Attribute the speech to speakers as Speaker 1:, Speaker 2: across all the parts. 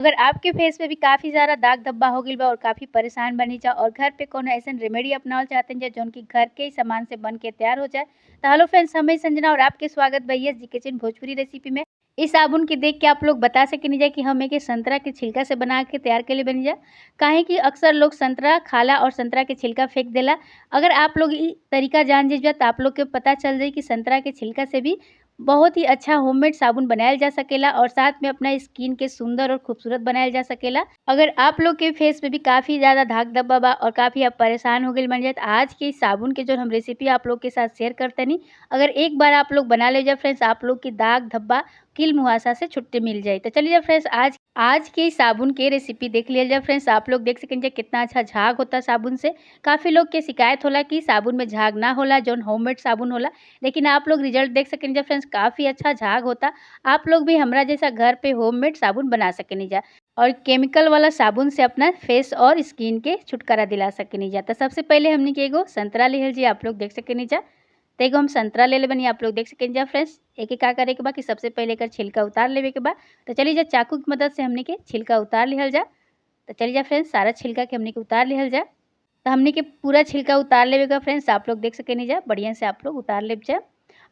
Speaker 1: अगर आपके फेस पे भी काफ़ी ज़्यादा दाग धब्बा हो गइल बा और काफ़ी परेशान बनी जा और घर पे कोनो ऐसन रेमेडी अपनावल चाहतनी जा जौन की घर के ही सामान से बन के तैयार हो जाए, तो हेलो फ्रेंड्स, हम संजना और आपके स्वागत बा S G kitchen Bhojpuri recipe में। इस साबुन के देख के आप लोग बता सकेनी जा कि हम एक संतरा के छिलका से बना के तैयार के लिए बनी जा। काहे कि अक्सर लोग संतरा खाला और संतरा के छिलका फेंक देला। अगर आप लोग इ तरीका जान जाइए तो आप लोग के पता चल जाई कि संतरा के छिलका से भी बहुत ही अच्छा होममेड साबुन बनायल जा सकेला और साथ में अपना स्किन के सुंदर और खूबसूरत बनायल जा सकेला। अगर आप लोग के फेस पे भी काफ़ी ज़्यादा दाग धब्बा बा और काफ़ी आप परेशान हो गइल बन जाए, तो आज के साबुन के जो हम रेसिपी आप लोग के साथ शेयर करतनी, अगर एक बार आप लोग बना ले जाए फ्रेंड्स, आप लोग के दाग धब्बा किल मुहासा से छुट्टी मिल जाए। तो चलिए फ्रेंड्स, आज के साबुन के रेसिपी देख लिया जाए। फ्रेंड्स, आप लोग देख सकें कितना अच्छा झाग होता है साबुन से। काफ़ी लोग के शिकायत होला कि साबुन में झाग ना होला जौन होममेड साबुन होला, लेकिन आप लोग रिजल्ट देख सकें जा फ्रेंड्स, काफ़ी अच्छा झाग होता। आप लोग भी हमरा जैसा घर पे होममेड साबुन बना सकें जा और केमिकल वाला साबुन से अपना फेस और स्किन के छुटकारा दिला सकें जा। तो सबसे पहले हमने के एगो संतरा लिहल जी, आप लोग देख सकें जा। तो एगो हम संतरा ले ले बनी, आप लोग देख सकें जा फ्रेंड्स। एक का करे के बा कि सबसे पहले एकर छिलका उतार लेवे के बा। तो चलिए जा चाकू की मदद से हमने के छिलका उतार लिहल जा। तो चलिए जा फ्रेंड्स, सारा छिलका के हमने के उतार लिहल जा। तो हमने के पूरा छिलका उतार लेवे का फ्रेंड्स, आप लोग देख सकें जा, बढ़िया से आप लोग उतार ले जा।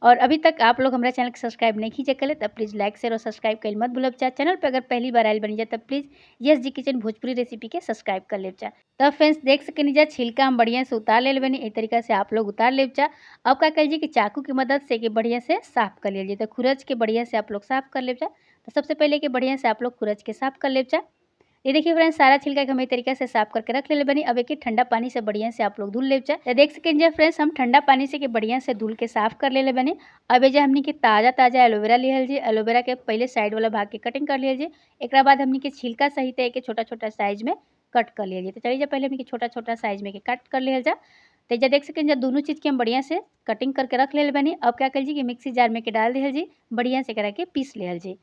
Speaker 1: और अभी तक आप लोग हमारा चैनल के सब्सक्राइब नहीं कीजिए कले तब प्लीज़ लाइक शेयर और सब्सक्राइब कर मत भूलब जा। चैनल पर अगर पहली बार आयल बनी जाए तब please S G kitchen Bhojpuri recipe के सब्सक्राइब कर ले जा। तब फ्रेंड्स देख सकें जा छिलका हम बढ़िया से उतार ले बनी, इस तरीका से आप लोग उतार ले जा। अब का कर कि चाकू की मदद से के बढ़िया से साफ कर ले, तो खुरच के बढ़िया से आप लोग साफ कर ले जा। तो सबसे पहले के बढ़िया से आप लोग खुरच के साफ कर ले जा। ये देखिए फ्रेंड्स, सारा छिलका के हम इस तरीका से साफ करके रख ले बनी। अब एक ठंडा पानी से बढ़िया से आप लोग धुल ले जा। तो देख सकें जा फ्रेंड्स, हम ठंडा पानी से के बढ़िया से धुल के साफ कर ले बनी। अब ये हमनी के ताज़ा ताज़ा एलोवेरा लिहल जी। एलोवेरा के पहले साइड वाला भाग के कटिंग कर लिहल जी। एक बाद हमनी के छिलका सहित एक छोटा छोटा साइज में कट कर लिहल जी। तो चलिए पहले हमनी के छोटा छोटा साइज में के कट कर लिहल जा। तो जा देख सकें जा दोनों चीज़ के हम बढ़िया से कटिंग करके रख ले बनी। अब क्या कर जी कि मिक्सी जार में के डाल दिहल जी, बढ़िया से करा के पीस लिहल जी।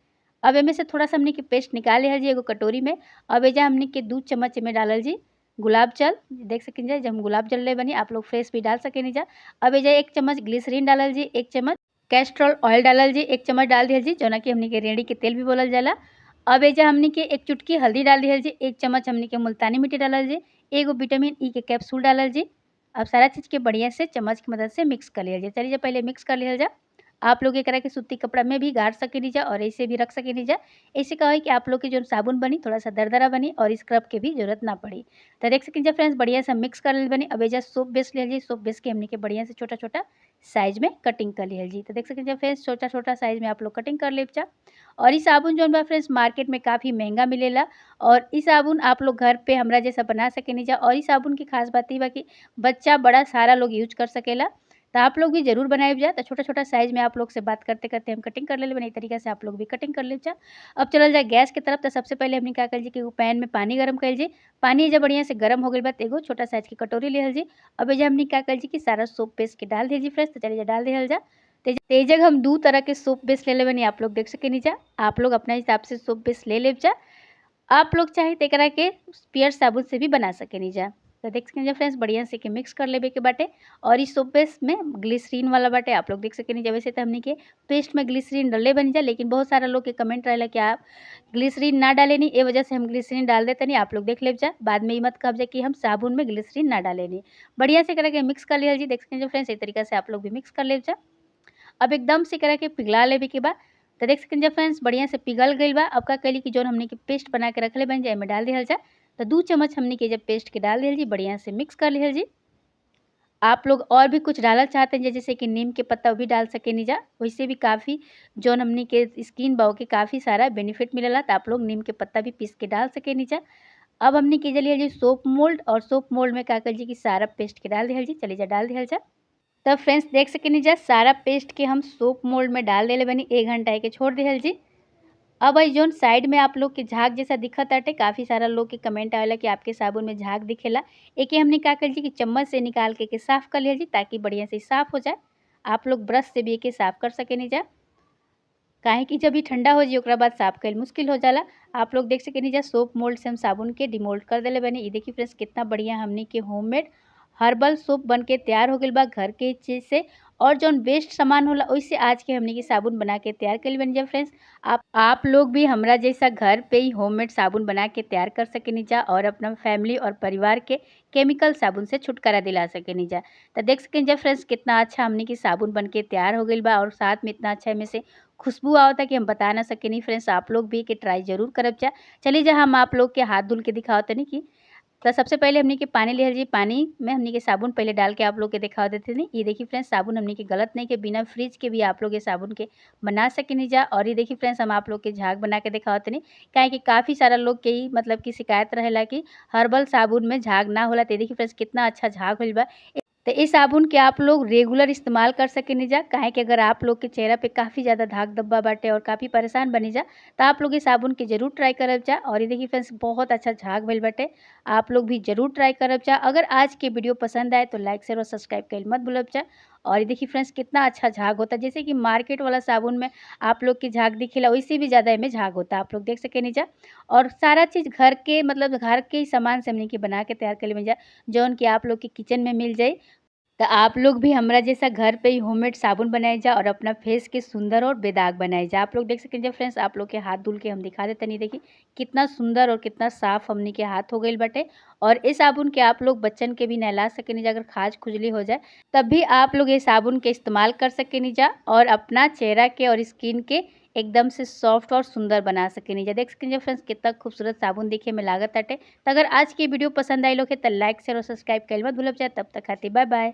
Speaker 1: अब एमे से थोड़ा सा हमने के पेस्ट निकाल लिहल जी एगो कटोरी में। अब एजा हमने के 2 चम्मच में डालल जी गुलाब जल। देख सकें जा जब हम गुलाब जल ले बनी, आप लोग फ्रेश भी डाल सकें जा। अब एजा 1 चम्मच ग्लिसरीन डालल जी, 1 चम्मच कैस्ट्रॉल ऑयल डालल जी, 1 चम्मच डाल दिहल जी जौना कि हमने के रेड़ी के तेल भी बोलल जाला। अब एजा हमने के 1 चुटकी हल्दी डाल दिहल जी, 1 चम्मच हमने के मुल्तानी मिट्टी डालल जी, 1 विटामिन ई के कैप्सूल डालल जी। अब सारा चीज़ के बढ़िया से चम्मच की मदद से मिक्स कर लिहल जी। चलिए पहले मिक्स कर लिहल जा। आप लोग एकरा के सूती कपड़ा में भी गाड़ सकेनी जा और ऐसे भी रख सकेनी जा। ऐसे का है कि आप लोग की जो साबुन बनी थोड़ा सा दरदरा बनी और स्क्रब के भी जरूरत ना पड़ी। तो देख सकें जा फ्रेंड्स, बढ़िया से मिक्स कर ले बनी। अब एजा सोप बेस ले जी। सोप बेस के हमने के बढ़िया से छोटा छोटा साइज में कटिंग कर लिहल जी। तो देख सकें जा फ्रेंड्स, छोटा छोटा साइज में आप लोग कटिंग कर ले जा। और इस साबुन जो बा फ्रेंड्स मार्केट में काफ़ी महंगा मिलेला और इस साबुन आप लोग घर पे हमरा जैसा बना सकेनी जा। और इस साबुन की खास बात ई बा कि बच्चा बड़ा सारा लोग यूज कर सकेला। तो आप लोग भी जरूर बनाए जा। तो छोटा छोटा साइज में आप लोग से बात करते करते हम कटिंग कर ले बनी। तरीका से आप लोग भी कटिंग कर ले जा। अब चलल जाए गैस के तरफ। तो सबसे पहले हमने क्या कर जी कि पैन में पानी गर्म कर जी। पानी जब बढ़िया से गर्म हो गई बा एगो छोटा साइज की कटोरी लिहल जी। अब एजा हमने क्या कर जी कि सारा सोप बेस के डाल दीजिए फ्रेंड्स। तो चलिए डाल दिहल जा। तेजग हम 2 तरह के सोप बेस ले ले बनी, आप लोग देख सकेनी जा। आप लोग अपना हिसाब से सोप बेस ले ले जा। आप लोग चाहे तो एकरा के पियर साबुन से भी बना सकेनी जा। तो देख सकें फ्रेंड्स, बढ़िया से के मिक्स कर लेवे के बाटे। और इस सोप बेस में ग्लिसरीन वाला बाटे, आप लोग देख सकें जा। वैसे तो हमने के पेस्ट में ग्लिसरीन डले बन जा, लेकिन बहुत सारा लोग के कमेंट रहेला कि आप ग्लिसरीन ना डाले नहीं, ए वजह से हम ग्लिसरीन डाल देते नहीं। आप लोग देख ले जा, बाद में ये मत कह जा कि हम साबुन में ग्लिसरीन ना डाले नहीं। बढ़िया से करा के मिक्स कर लिया जी। देख सकें फ्रेंड्स, इस तरीका से आप लोग भी मिक्स कर ले जा। अब एकदम से करा के पिघला लेवे के बाद तो देख सकें फ्रेंड्स, बढ़िया से पिघल गई बा। अब का कैली कि जौन हमने के पेस्ट बना के रखले बन जाए में डाल दिहल जा। तो 2 चम्मच हमने के जब पेस्ट के डाल दिहल जी, बढ़िया से मिक्स कर लिहल जी। आप लोग और भी कुछ डालना चाहते हैं जैसे कि नीम के पत्ता भी डाल सकेनी जा, वैसे भी काफ़ी जौन हमने के स्किन बा के काफ़ी सारा बेनिफिट मिलेला। तो आप लोग नीम के पत्ता भी पीस के डाल सकेनी जा। अब हमने के लिहल जी सोप मोल्ड, और सोप मोल्ड में का कर जी कि सारा पेस्ट के डाल दिहल जी। चलिए जा डाल दिहल जा। तब फ्रेंड्स देख सकेनी जा सारा पेस्ट के हम सोप मोल्ड में डाल देले बनी, 1 घंटा के छोड़ दिहल जी। अब आई जोन साइड में आप लोग के झाग जैसा दिखत आटे, काफ़ी सारा लोग के कमेंट आवेला कि आपके साबुन में झाग दिखेला। एके हमने का कर जी कि चम्मच से निकाल के साफ़ कर लिया जी, ताकि बढ़िया से साफ़ हो जाए। आप लोग ब्रश से भी एके साफ़ कर सकेनी जा, काहे कि जब भी ठंडा हो जी ओकरा बाद साफ़ कईल मुश्किल हो जाला। आप लोग देख सकेनी जा सोप मोल्ड से हम साबुन के डिमोल्ड कर देले बनी। ये देखिए फ्रेंड्स, कितना बढ़िया हमने के होममेड हर्बल सोप बन के तैयार हो गइल बा घर के चीज़ से। और जौन वेस्ट सामान होला ओइसे आज के हमनी के साबुन बना के तैयार कइले बानी जा। फ्रेंड्स आप लोग भी हमरा जैसा घर पे ही होममेड साबुन बना के तैयार कर सकेनी जा और अपना फैमिली और परिवार के केमिकल साबुन से छुटकारा दिला सकेनी जा। तो देख सकेनी जा फ्रेंड्स कितना अच्छा हमनी के साबुन बन के तैयार हो गइल बा और साथ में इतना अच्छा एमे से खुशबू आवता कि हम बता ना सकेनी। फ्रेंड्स आप लोग भी के ट्राई जरूर करब जा। चलिए जा हम आप लोग के हाथ धुल के दिखावतनी कि तो सबसे पहले हमनी के पानी लिहल जी। पानी में हमनी के साबुन पहले डाल के आप लोग के दिखा देते नहीं। ये देखिए फ्रेंड्स साबुन हमनी के गलत नहीं के बिना फ्रिज के भी आप लोग ये साबुन के बना सकेनी जा। और ये देखिए फ्रेंड्स हम आप लोग के झाग बना के दिखावत नहीं, काहे कि काफ़ी सारा लोग के ही मतलब कि शिकायत रहेला कि हर्बल साबुन में झाग ना होला। तो देखिए फ्रेंड्स कितना अच्छा झाग होइल बा। तो इस साबुन के आप लोग रेगुलर इस्तेमाल कर सकेनी जा, काहे कि अगर आप लोग के चेहरा पे काफ़ी ज़्यादा दाग धब्बा बाटे और काफ़ी परेशान बनी जा तो आप लोग इस साबुन के जरूर ट्राई करब जा। और ये देखिए फ्रेंड्स बहुत अच्छा झाग भइल बाटे, आप लोग भी जरूर ट्राई करब जा। अगर आज के वीडियो पसंद आए तो लाइक शेयर और सब्सक्राइब कइल मत भूलब जा। और ये देखिए फ्रेंड्स कितना अच्छा झाग होता है, जैसे कि मार्केट वाला साबुन में आप लोग की झाग दिखेला वैसे भी ज़्यादा एमे झाग होता है, आप लोग देख सकेनी जा। और सारा चीज़ घर के मतलब घर के ही सामान से हमनी के बना के तैयार कर जा, जौन कि आप लोग के किचन में मिल जाए। तो आप लोग भी हमरा जैसा घर पे ही होममेड साबुन बनाए जा और अपना फेस के सुंदर और बेदाग बनाए जा। आप लोग देख सकें फ्रेंड्स आप लोग के हाथ धुल के हम दिखा देते नहीं, देखी कितना सुंदर और कितना साफ हमनी के हाथ हो गइल बाटे। और इस साबुन के आप लोग बच्चन के भी नहला सकेनी जा, अगर खाज खुजली हो जाए तब भी आप लोग ये साबुन के इस्तेमाल कर सकेनी जा और अपना चेहरा के और स्किन के एकदम से सॉफ्ट और सुंदर बना सकेनी जा। देख सकेनी फ्रेंड्स कितना खूबसूरत साबुन देखे में लागत आटे। तो अगर आज की वीडियो पसंद आई लोग तो लाइक शेयर और सब्सक्राइब कइल मत भूलब जाए। तब तक खातिर बाय बाय।